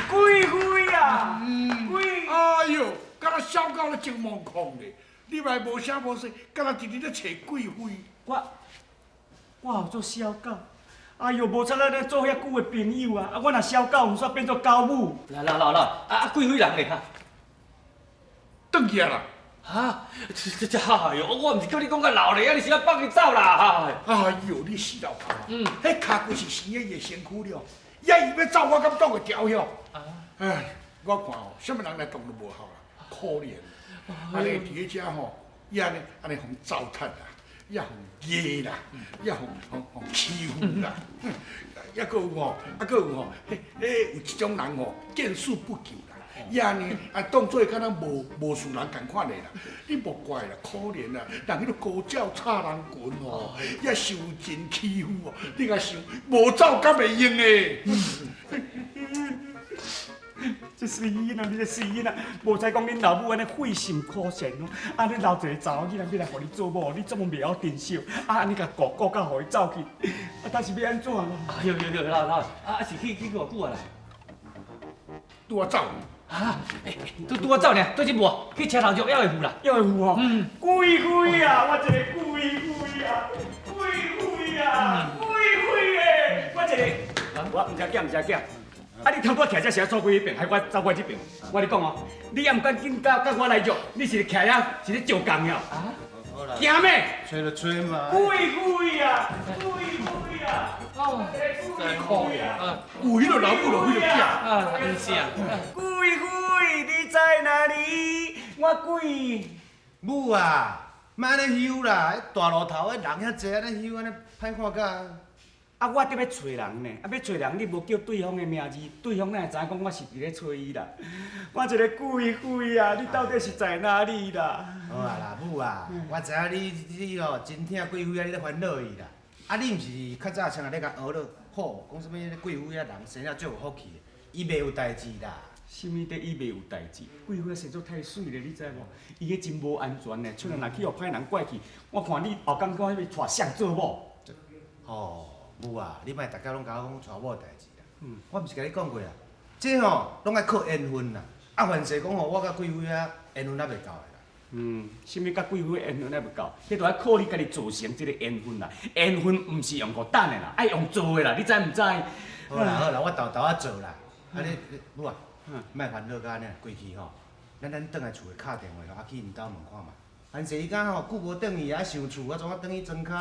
貴妃啊，貴。哎呦，敢若痟狗咧前毛孔咧，你嘛無聲無聲，敢若直直咧揣貴妃。我有做痟狗？哎呦，無彩咱咧做遐久的朋友啊！啊，我若痟狗，毋煞變做狗母。來來來來，啊貴妃人咧哈？轉去啊啦！哈？這這哎呦，我毋是叫你講較老咧，啊，你是欲放伊走啦？哎呦，你死老頭！嗯，彼跤骨是生佇伊的身軀了，也伊欲走，我敢擋會牢遐？哎，我看哦，啥物人來擋都無效啦，可憐。按呢佇咧遮吼，伊按呢按呢予糟蹋啦，也予壓啦，也予予欺負啦，抑閣有吼，啊閣有吼，彼彼有一種人吼，見死不救啦。伊按呢啊，當做敢若無無事人仝款的啦，你莫怪啦，可憐啦，人彼個高腳插人群吼，也受盡欺負哦，你共想無走敢會用的？這水囡仔，你這水囡仔，無彩講恁老母按呢費心苦心哦，按呢留一个查某囡仔欲來予你做某，你這麼袂曉珍惜，啊按呢共顧顧到予伊走去，啊但是欲按怎啦？哎呦呦呦，老老，啊是去去偌久啊啦？拄仔走。啊，欸，拄拄仔走爾，對這無去車頭約還會赴啦，還會赴吼。嗯，貴妃啊，我一个貴妃啊，貴妃啊，貴妃的，我一个，我毋知驚毋知驚。啊！你頭拄仔徛遮是愛走過彼爿，還我走過這爿？我跟你講哦，你猶毋敢緊佮佮我來約，你是徛遐是咧招共了？啊？驚咩？揣就揣嘛。貴妃啊，貴妃啊！哦，真可憐啊！有彼个老母就彼个囝。啊，毋是啊。貴妃你在哪裡？我貴母啊，莫按呢休啦！彼大路頭彼人遐濟，按呢休按呢歹看甲。啊，我伫欲揣人呢，啊，欲揣人，你無叫對方的名字，對方哪會知影講我是佇咧揣伊啦？我一个貴妃啊，你到底是在哪裡啦？好啊啦，母啊，我知影你你吼真疼貴妃啊，你咧煩惱伊啦。啊，你毋是較早像咧共學了，好，講啥物貴妃啊人生了足有福氣的，伊袂有代誌啦。啥物得伊袂有代誌？貴妃生做太媠咧，你知無？伊彼真無安全呢，出來若去予歹人拐去，我看你後工看欲娶誰做某？吼，母啊，你莫逐工攏共我講娶某的代誌啦。我毋是共你講過啊，這吼攏愛靠緣分啦。啊，凡勢講吼，我佮貴妃啊緣分猶未到的啦。嗯，啥物佮貴妃緣分猶未到，彼著愛靠你家己造成這个緣分啦。緣分毋是用予等的啦，愛用做的啦，你知毋知？好啦好啦，我沓沓仔做啦。啊你母啊，莫煩惱到按呢，規氣吼，咱咱轉來厝內敲電話吼，啊去𪜶兜問看覓。凡勢伊敢吼久無轉去啊，想厝啊，怎啊轉去莊跤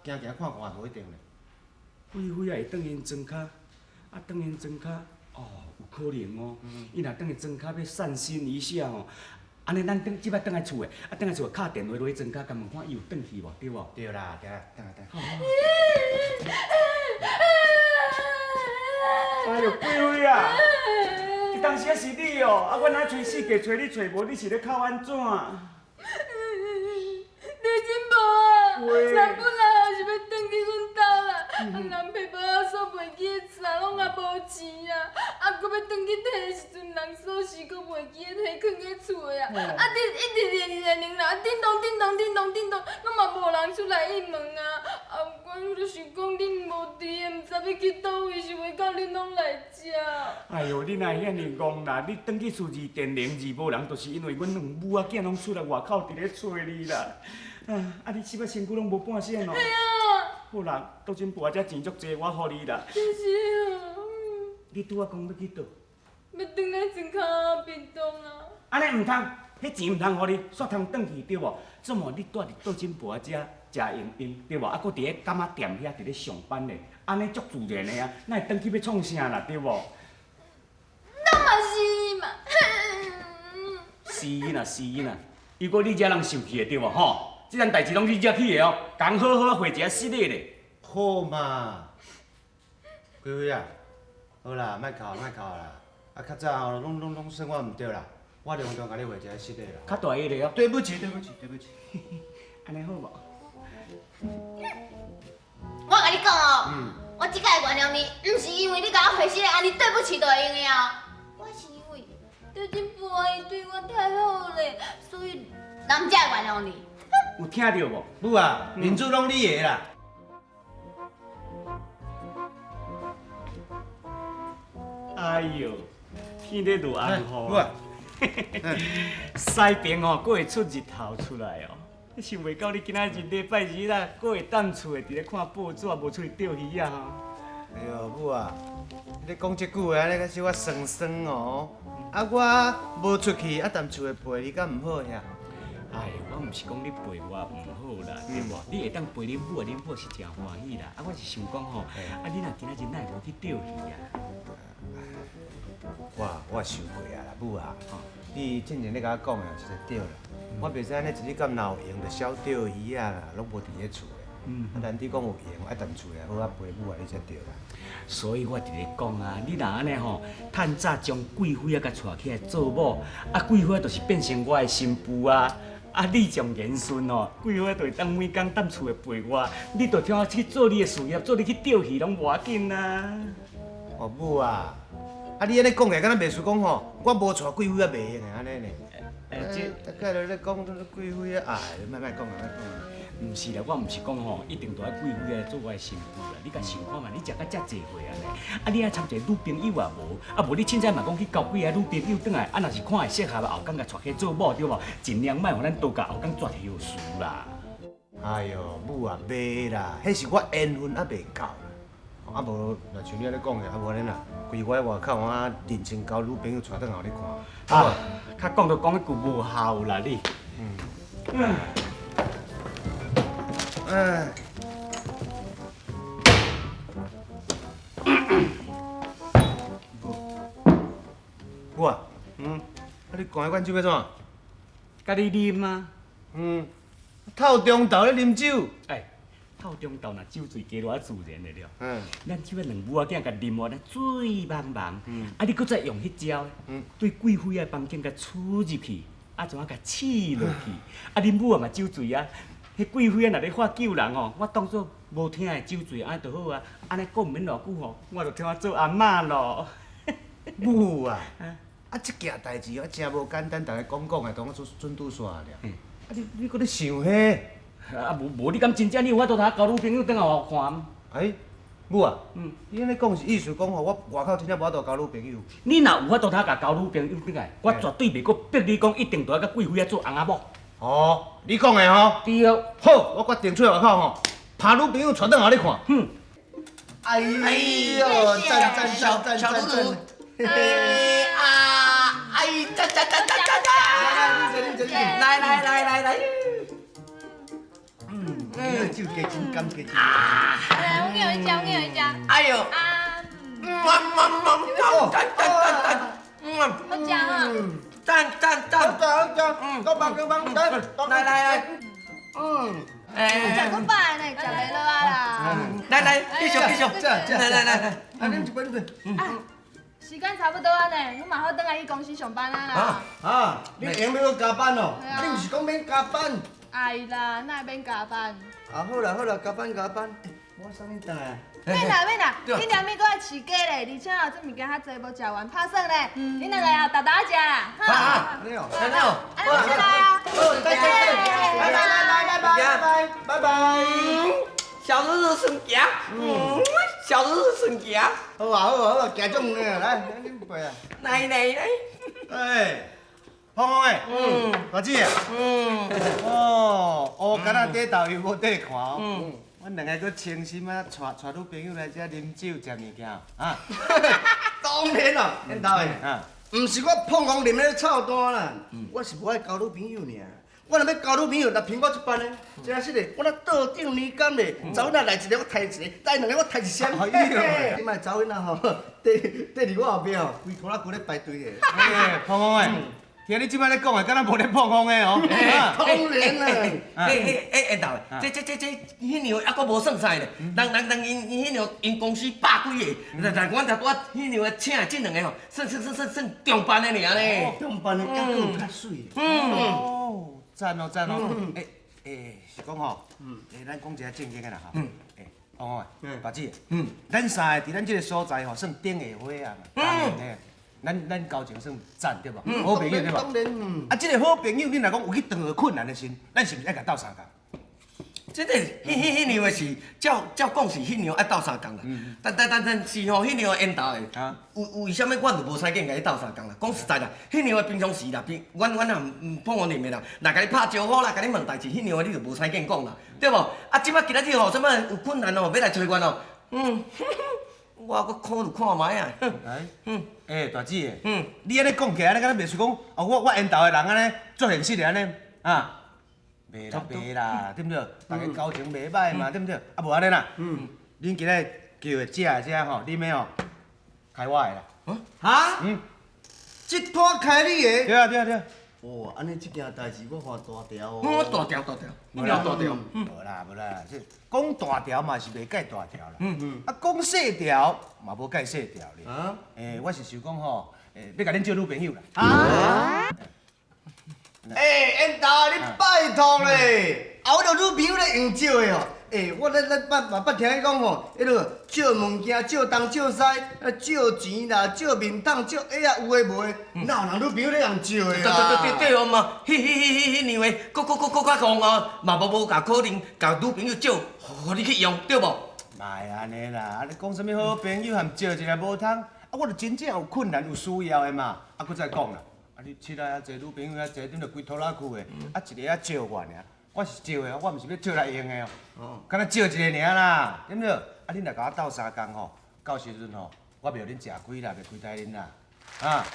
行行看看也無一定咧。貴妃也會轉𪜶莊跤，啊轉𪜶莊跤，哦，有可能哦。伊若轉去莊跤欲散心一下吼，按呢咱轉這擺轉來厝的，啊轉來厝敲電話落去莊跤，共問看伊有轉去無，對無？對啦，對啦，轉來轉來。哎喲，貴妃啊！這當時是你哦，啊，阮來揣四界揣你揣無，你是咧哭按怎？李金寶啊，人本來也是欲轉去阮兜啦，啊，人皮包仔鎖袂記得衫攏也無錢啊，啊，閣欲轉去提的時陣，人鎖匙閣袂記得提囥佇厝的啊，啊，你一直連連連啦，叮咚叮咚叮咚叮咚，攏嘛無人出來應門啊，啊，我就想講恁無佇的，毋知欲去佗位，想袂到恁攏來遮。哎喲，你哪會遐爾戇啦？你轉去厝二電鈴二無人，就是因為阮兩母仔囝攏出來外口佇咧揣你啦。啊，啊你這擺身軀攏無半仙哦。嘿啊。好啦，倒真婆遮錢足濟，我予你啦。真是啊。你拄仔講欲去佗？欲轉來莊跤便當啊。按呢毋通，彼錢毋通予你，煞通轉去對無？怎麼你蹛佇倒真婆遮食閒閒對無？啊，閣佇咧柑仔店遐佇咧上班咧，按呢足自然的啊，哪會轉去欲創啥啦對無？攏嘛是嘛。是啦是啦，如果你惹人受氣的對無吼？這件代誌攏你惹起的哦，共好好回一下失禮咧。好嘛，貴妃啊，好啦，莫哭莫哭啦，啊，較早吼攏攏攏算我毋對啦，我隆重共你賠一下失禮啦。較大個咧哦。對不起對不起對不起。按呢好無？我共你講哦，我這擺會原諒你，毋是因為你共我賠失禮，按呢對不起就會用的哦。我是因為最近婆伊對我太好咧，所以人才會原諒你。有聽著無？母啊，面子攏你的啦。哎喲，天咧落暗雨。西边吼，阁会出日头出来哦。你想袂到你今仔日礼拜日啦，阁会踮厝的伫咧看报纸，无出去钓鱼仔吼。哎哟，母啊，你讲这句话按呢，小可酸酸哦。啊，我无出去，啊，踮厝的陪你，敢毋好呀？哎，我毋是讲你陪我毋好啦，对无？你会当陪恁母，恁母是真欢喜啦。啊，我是想讲吼，啊，你若今仔日哪会无去钓鱼啊？我想过啊啦，母啊，你进前咧共我讲的实在对啦。我袂使按呢一日到若有闲就痟钓鱼仔啦，拢无伫咧厝的。啊，难得讲有闲，爱踮厝的好啊陪母啊，你才对啦。所以我伫咧讲啊，你若按呢吼，趁早将贵妃仔共娶起来做某，啊，贵妃仔就是变成我的新妇啊。啊，你将言顺哦，贵妃就会当每工踮厝的陪我，你就听我去做你的事业，做你去钓鱼拢无要紧啊。哦，母啊，啊你按呢讲起来，敢若袂输讲吼，我无娶贵妃仔袂用的按呢呢。哎，这大概咧咧讲贵妃仔，哎，莫莫讲啊，莫讲啊。毋是啦，我毋是讲吼，一定都爱贵妃来做我的新妇啦。你共想看嘛，你食到遮济岁按呢，啊，你爱参一个女朋友也无，啊，无你凊彩嘛讲去交几个女朋友转来，啊，若是看会适合，后工共娶去做某对无？尽量莫予咱多甲后工绝后事啦。哎哟，母啊，袂啦，彼是我缘分犹未到啦。啊无，若像你按呢讲的，啊无按呢啦，规我外口我认真交女朋友娶转来予你看。啊，较讲就讲一句无效啦你。嗯。哎。母啊，啊你灌彼款酒欲创啥？共你啉啊。透中昼咧啉酒。哎，透中昼若酒醉加落仔自然的了。咱这两母仔囝共啉完，醉茫茫。啊，你阁再用彼招，对贵妃仔房间共出入去，啊，怎啊共试落去？啊，恁母仔嘛酒醉啊。彼贵妃仔若咧喝救人吼，我当做无听的酒醉，按呢就好啊。按呢阁毋免偌久吼，我就听我做阿嬷咯。母啊，啊，这件代志啊，真无简单，逐家讲讲的，当作准拄煞尔。啊，你阁咧想彼？啊，无无，你敢真正你有法度通交女朋友转来予我看？哎，母啊，你按呢讲是意思讲吼，我外口真正无法度交女朋友。你若有法度通共交女朋友转来，我绝对袂阁逼你讲一定著爱佮贵妃仔做翁仔某。哦，你讲的吼。对。好，我决定出来外口吼，拍女朋友带转来予你看。哼。哎呦，赞赞赞赞赞赞！嘿嘿啊，哎，赞赞赞赞赞赞！来来来来来。嗯，酒加真甘，加真。来，我叫伊食，我叫伊食。哎呦。啊。嗯，赞赞赞赞。嗯。好食啊。赞赞赞！好食好食，够棒够棒，来来来，哎，食够饱呢，食袂落啊啦。来来，继续继续，来来来来，啊，啉一杯，啉一杯。时间差不多啊呢，阮嘛好转来去公司上班啊啦。啊，你闲欲阁加班哦？你毋是讲免加班？哎啦，哪会免加班？啊，好啦好啦，加班加班。我送你转来。免啦免啦，恁娘咪阁爱饲鸡咧，而且哦，这物件较济无食完，拍算咧。恁两个也沓沓食啦。好，你好，你好，我先来啊。好，再见，拜拜拜拜拜拜拜拜。小日子顺行，小日子顺行。好啊好啊好啊，行足远的，来，啉一杯啊。来来来。哎，芳芳的，大姊，哦，乌柑仔底豆油无底看哦。阮两个阁清心啊，带带女朋友来遮啉酒食物件，啊？当然咯，恁兜的，毋是我碰戆啉彼个臭单啦，我是无爱交女朋友尔。我若欲交女朋友，若凭我这班的，真实的，我若倒涨年金咧，查某囡仔来一个我刣一个，来两个我刣一双。你莫查某囡仔吼，缀缀伫我后壁吼，规箍仔规咧排队的。哎，碰戆的。听你这摆咧讲的，敢若无咧碰风的哦。当然啦。哎哎哎，缘投的，这这这这，彼娘犹阁无算赛咧。人人人𪜶𪜶彼娘𪜶公司百几个，来来，阮头拄仔彼娘请的这两个吼，算算算算算中班的尔咧。中班的，犹阁有较媠。哦，赞哦赞哦。哎哎，是讲吼，哎，咱讲一下正经的啦吼。哎，哦，大姊，咱三个伫咱这个所在吼，算顶下伙仔嘛。咱交情算赞对无？好朋友对无？啊，这个好朋友，你若讲有去遇到困难的时阵，咱是毋是爱共斗相共？这个彼彼彼样的是，照照讲是彼样爱斗相共啦。但但但但是吼，彼样的缘投的，有为啥物阮就无使见共你斗相共啦？讲实在啦，彼样的平常时啦，平阮阮也毋碰互恁的啦，若共你拍招呼啦，共你问代志，彼样的你就无使见讲啦，对无？啊，这摆今仔日吼，啥物有困难哦，欲来揣阮哦，我阁考虑看觅啊。嗯，欸，大姊，你按呢讲起来，按呢敢若袂输讲，哦，我缘投的人按呢足现实的按呢，啊，袂啦袂啦，对毋对？大家交情袂䆀嘛，对毋对？啊，无按呢啦，恁今日叫的食的这吼，恁欲吼开我的啦。哈？这摊开你的？对啊对啊对啊。哦，按呢这件代志我看大条哦。大条大条，无啦大条。无啦无啦，这讲大条嘛是袂盖大条啦。啊，讲细条嘛无盖细条咧。啊？欸，我是想讲吼，欸，欲共恁借女朋友啦。啊？欸，缘投你拜托咧，啊，我著女朋友咧用借的哦。欸，我咧咧捌嘛捌听伊讲吼，彼落借物件、借东借西，啊借钱啦、借面桶、借鞋仔，有的无的，哪有人女朋友咧用借的啊？对对对对嘛，彼彼彼彼彼样的，阁阁阁阁较戆哦，嘛无无共可能共女朋友借，予你去用，对无？莫按呢啦，啊你讲啥物好朋友含借一下无通，啊我著真正有困难有需要的嘛，啊阁再讲啦，啊你凊彩遐济女朋友遐济，恁著规拖拉库的，啊一个仔借我尔。我是借的，我毋是欲借来用的哦，敢若借一个尔啦，对毋对？啊，恁若共我斗相共吼，到时阵吼，我袂予恁食亏啦，袂亏待恁啦，啊。